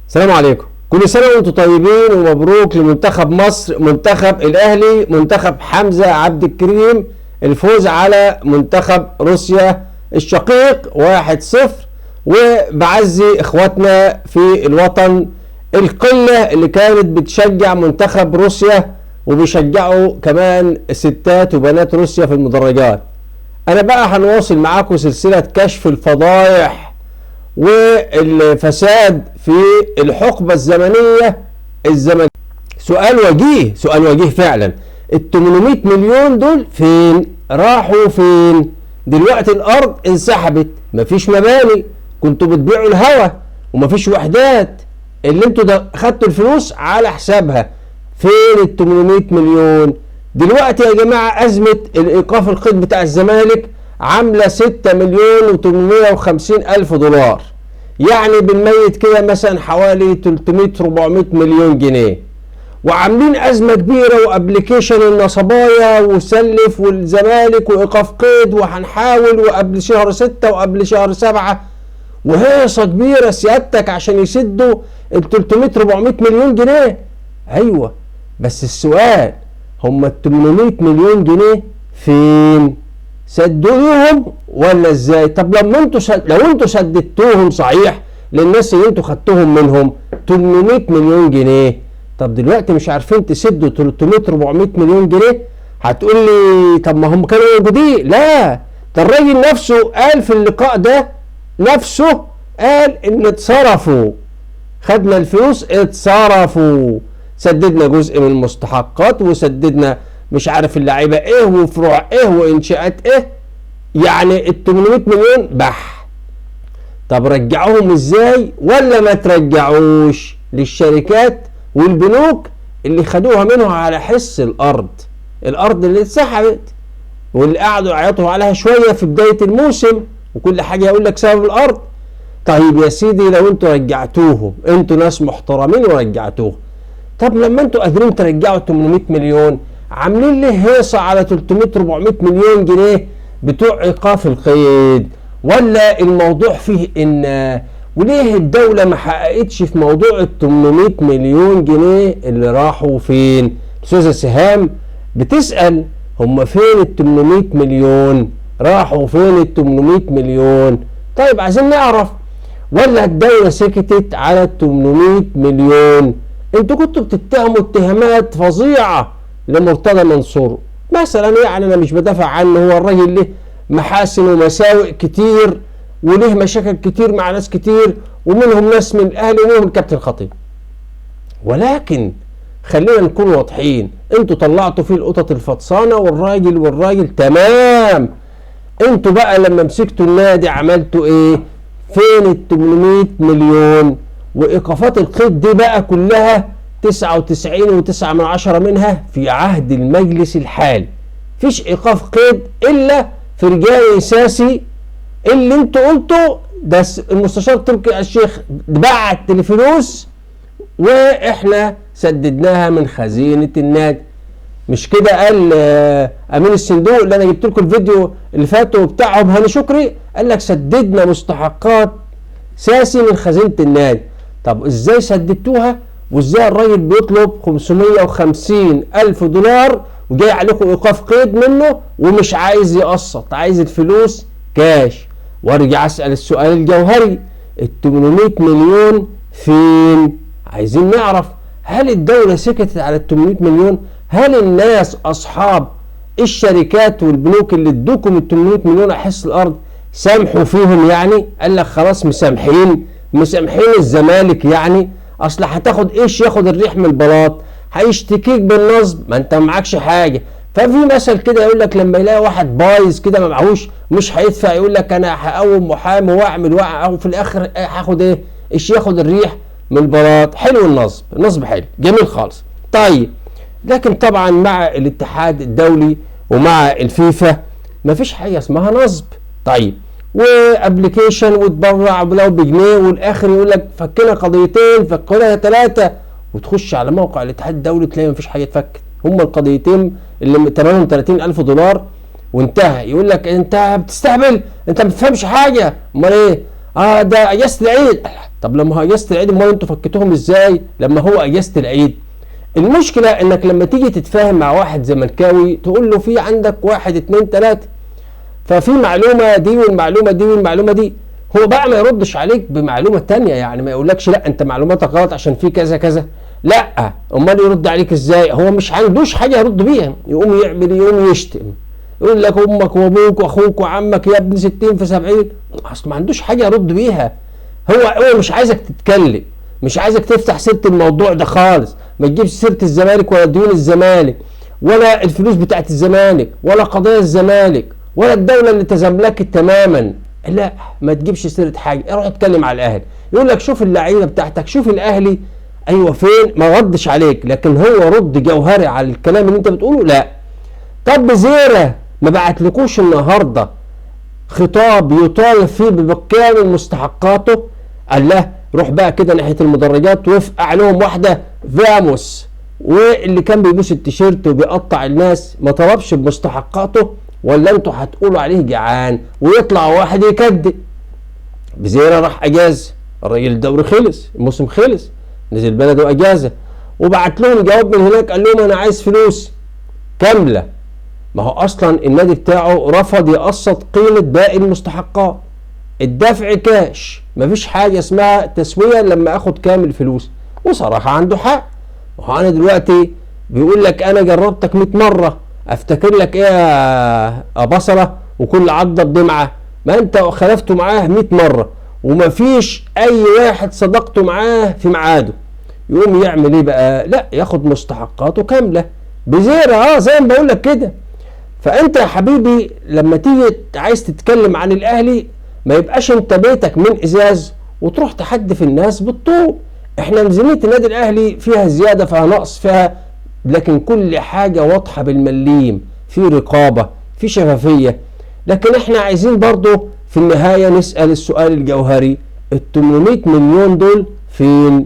السلام عليكم، كل سنة وانتم طيبين ومبروك لمنتخب مصر، منتخب الأهلي، منتخب حمزة عبد الكريم، الفوز على منتخب روسيا الشقيق 1-0. وبعزي اخواتنا في الوطن القلة اللي كانت بتشجع منتخب روسيا وبيشجعوا كمان ستات وبنات روسيا في المدرجات. انا بقى هنواصل معاكم سلسلة كشف الفضايح والفساد في الحقبة الزمنية الزمن. سؤال وجيه، سؤال وجيه فعلا. ال 800 مليون دول فين راحوا؟ فين دلوقتي؟ الارض انسحبت، مفيش مباني، كنتوا بتبيعوا الهوا ومفيش وحدات، اللي انتوا ده خدتوا الفلوس على حسابها. فين ال 800 مليون دلوقتي يا جماعة؟ أزمة الإيقاف القيد بتاع الزمالك عاملة 6,850,000 دولار، يعني بالميت كده مثلا حوالي 300-400 مليون جنيه. وعاملين أزمة كبيرة وأبليكيشن النصبايا وسلف والزمالك وإيقاف قيد وهنحاول وقبل شهر 6 وقبل شهر 7، وهيصة كبيرة سيادتك عشان يسدوا ال 300-400 مليون جنيه. أيوة، بس السؤال، هم ال 800 مليون جنيه فين؟ سدوهم ولا ازاي؟ طب لما انتوا لو انتوا سددتوهم صحيح للناس اللي انتوا خدتوهم منهم 800 مليون جنيه، طب دلوقتي مش عارفين تسدوا 300-400 مليون جنيه؟ هتقول لي طب ما هم كانوا موجودين. لا، ده الراجل نفسه قال في اللقاء ده، نفسه قال ان اتصرفوا، خدنا الفلوس اتصرفوا، سددنا جزء من المستحقات وسددنا مش عارف اللعيبة ايه وفروع ايه وانشاءات ايه، يعني ال 800 مليون بح. طب رجعوهم ازاي ولا ما ترجعوش للشركات والبنوك اللي خدوها منها على حس الارض، الارض اللي اتسحبت واللي قعدوا يعيطوا عليها شوية في بداية الموسم وكل حاجة يقول لك سبب الارض. طيب يا سيدي لو انتوا رجعتوهم، انتوا ناس محترمين ورجعتوهم، طب لما انتوا قادرين ترجعوا 800 مليون، عاملين ليه هيصه على 300-400 مليون جنيه بتوع ايقاف القيد؟ ولا الموضوع فيه ان وليه الدولة ما حققتش في موضوع ال 800 مليون جنيه اللي راحوا فين؟ استاذه سهام بتسأل هم فين ال 800 مليون؟ راحوا فين ال 800 مليون؟ طيب عايزين نعرف، ولا الدولة سكتت على ال 800 مليون؟ انتوا كنتوا بتتهموا اتهامات فظيعة لمرتضى منصور مثلا، يعني انا مش بدافع عنه، هو الراجل له محاسن ومساوئ كتير وليه مشاكل كتير مع ناس كتير، ومنهم ناس من الاهلي ومنهم الكابتن الخطيب، ولكن خلينا نكون واضحين، انتوا طلعتوا فيه القطط الفطسانه والراجل والراجل تمام. انتوا بقى لما مسكتوا النادي عملتوا ايه؟ فين ال 800 مليون؟ وايقافات القيد دي بقى كلها 99.9 منها في عهد المجلس الحالي، مفيش ايقاف قيد الا في رجال ساسي اللي انتوا قلتوا ده المستشار تركي الشيخ بعت الفلوس واحنا سددناها من خزينة النادي، مش كده؟ قال امين الصندوق اللي انا جبت لكم الفيديو اللي فات وبتاعهم هاني شكري، قال لك سددنا مستحقات ساسي من خزينة النادي. طب ازاي سددتوها؟ وازاي الراجل بيطلب 550 ألف دولار وجاي عليكم ايقاف قيد منه ومش عايز يقسط، عايز الفلوس كاش؟ وارجع اسال السؤال الجوهري، ال 800 مليون فين؟ عايزين نعرف، هل الدولة سكتت على ال 800 مليون؟ هل الناس اصحاب الشركات والبنوك اللي ادوكم ال 800 مليون على حس الارض سامحوا فيهم؟ يعني قال لك خلاص مسامحين، مسامحين الزمالك، يعني اصل هتاخد ايش؟ ياخد الريح من البلاط، هيشتكيك بالنصب، ما انت معكش حاجة. ففي مثل كده يقول لك لما يلاقي واحد بايظ كده ما معهوش مش هيدفع، يقول لك انا هقوم محامي واعمل وفي الاخر هاخد ايه؟ ايش ياخد الريح من البلاط. حلو النصب، النصب حلو جميل خالص. طيب لكن طبعا مع الاتحاد الدولي ومع الفيفا مفيش حاجة اسمها نصب. طيب و application وتبرع ولو بجنيه، والاخر يقول لك فكنا قضيتين فكنا 3، وتخش على موقع الاتحاد الدولي تلاقي مفيش حاجة اتفكت، هم القضيتين اللي ثمنهم 30,000 دولار وانتهى. يقول لك انت بتستهبل، انت ما بتفهمش حاجة، امال ايه؟ ده اجازه العيد. طب لما هو اجازه العيد امال انتوا فكتوهم ازاي لما هو اجازه العيد؟ المشكلة انك لما تيجي تتفاهم مع واحد زملكاوي تقول له في عندك 1 2 3، ففي معلومة دي والمعلومه دي والمعلومه دي، هو بقى ما يردش عليك بمعلومة تانية، يعني ما يقولكش لا انت معلوماتك غلط عشان في كذا كذا، لا امال يرد عليك ازاي؟ هو مش عندوش حاجة يرد بيها، يقوم يعمل، يقوم يشتم، يقول لك امك وابوك واخوك وعمك يا ابن 60 في 70، اصل ما عندوش حاجة يرد بيها. هو مش عايزك تتكلم، مش عايزك تفتح سيره الموضوع ده خالص، ما تجيبش سيره الزمالك ولا ديون الزمالك ولا الفلوس بتاعت الزمالك ولا قضايا الزمالك ولا الدولة اللي تزملكت تماما، لا ما تجيبش سيره حاجة، روح اتكلم على الاهلي. يقول لك شوف اللعيبة بتاعتك، شوف الاهلي، ايوه فين؟ ما ردش عليك، لكن هو رد جوهري على الكلام اللي انت بتقوله. لا طب بزيره ما بعتلكوش النهارده خطاب يطالب فيه بكامل مستحقاته؟ قال له روح بقى كده ناحية المدرجات وافقع لهم واحدة فاموس، واللي كان بيبوس التيشيرت وبيقطع الناس ما طلبش بمستحقاته، ولا انتوا هتقولوا عليه جعان ويطلع واحد يكذب؟ بزيره راح اجازه، الراجل الدوري خلص، الموسم خلص، نزل بلده اجازه، وبعت لهم جواب من هناك قال لهم انا عايز فلوس كاملة. ما هو اصلا النادي بتاعه رفض يقسط قيمة باقي المستحقات، الدفع كاش، مفيش حاجة اسمها تسويه لما اخد كامل فلوس. وصراحة عنده حق، وهو انا دلوقتي بيقول لك انا جربتك 100 مرة، افتكر لك ايه يا بصله وكل عضه بدمعه؟ ما انت خلفته معاه 100 مرة ومفيش اي واحد صدقته معاه في ميعاده. يقوم يعمل ايه بقى؟ لا ياخد مستحقاته كاملة بزيره، زي ما بقول لك كده. فانت يا حبيبي لما تيجي عايز تتكلم عن الاهلي ما يبقاش انت بيتك من ازاز وتروح تحدف الناس بالطوب. احنا ميزانية النادي الاهلي فيها زيادة، فيها نقص، فيها، لكن كل حاجة واضحة بالمليم، في رقابه، في شفافية. لكن احنا عايزين برضو في النهاية نسال السؤال الجوهري، ال 800 مليون دول فين؟